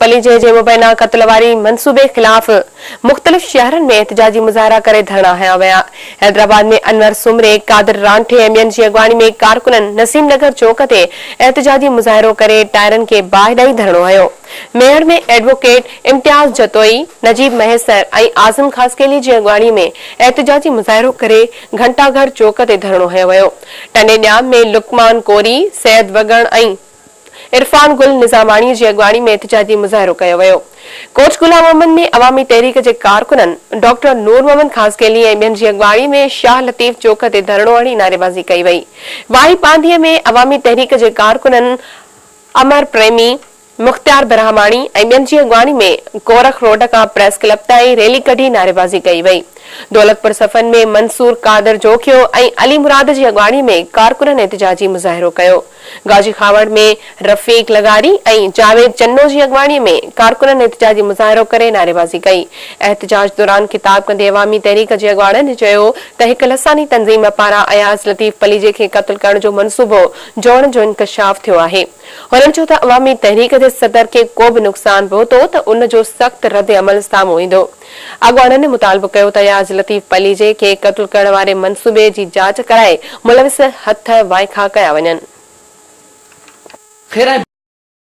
پليجي جي مبينا قتل واري منصوبي خلاف مختلف شهرن ۾ احتجاجي مظاهرا ڪري ڌرڻا هنيا ويا. حيدرآباد ۾ انور سومري، قادر رانٺي ۽ ٻين جي اڳواڻي ۾ ڪارڪنن نسيم نگر چوڪ تي احتجاجي مظاهرو ڪري ٽائرن کي باهه ڏئي ڌرڻو هنيو. ميهڙ ۾ ايڊووڪيٽ امتياز جتوئي، نجيب مهيسر ۽ اعظم خاصخيلي جي اڳواڻي ۾ احتجاجي مظاهرو ڪري گهنٽاگهر چوڪ تي ڌرڻو هنيو ويو. ٽنڊي ڄام ۾ لقمان ڪوري، سيد وڳڻ ۽ عرفان گل نظاماڻي جي اڳواڻي ۾ احتجاجي مظاهرو ڪيو ويو. ڪوٽ غلام محمد ۾ عوامي تحريڪ جي ڪارڪنن ڊاڪٽر نور محمد خاصخيلي ۽ ٻين جي اڳواڻي ۾ شاهه لطيف چوڪ تي ڌرڻو هڻي نعريبازي ڪئي وئي. واهي پانڌي ۾ عوامي تحريڪ جي ڪارڪنن امر پريمي، مختيار براهماڻي ۽ ٻين جي اڳواڻي ۾ گورک روڊ کان پريس ڪلب تائين ريلي ڪڍي نعريبازي ڪئي وئي. دولتپور صفن ۾ منصور قادر جوکيو ۽ علي مراد جي اڳواڻي ۾ ڪارڪنن احتجاجي مظاهرو ڪيو. غازي خاوڙ ۾ رفيق لغاري ۽ جاويد چنو جي اڳواڻي ۾ ڪارڪنن احتجاجي مظاهرو ڪري نعريبازي ڪئي. احتجاج دوران خطاب ڪندي عوامي تحريڪ جي اڳواڻن چيو ته هڪ لساني تنظيم پاران اياز لطيف پليجي کي قتل ڪرڻ جو منصوبو جوڙڻ جو انڪشاف ٿيو آهي. هنن چيو ته عوامي تحريڪ جي صدر کي ڪو به نقصان پهتو ته ان جو سخت ردعمل سامهون ايندو. اڳواڻن مطالبو ڪيو ته اياز لطيف پليجي کي قتل ڪرڻ واري منصوبي جي جاچ ڪرائي ملوث هٿ وائکا ڪيا وڃن. خير ۽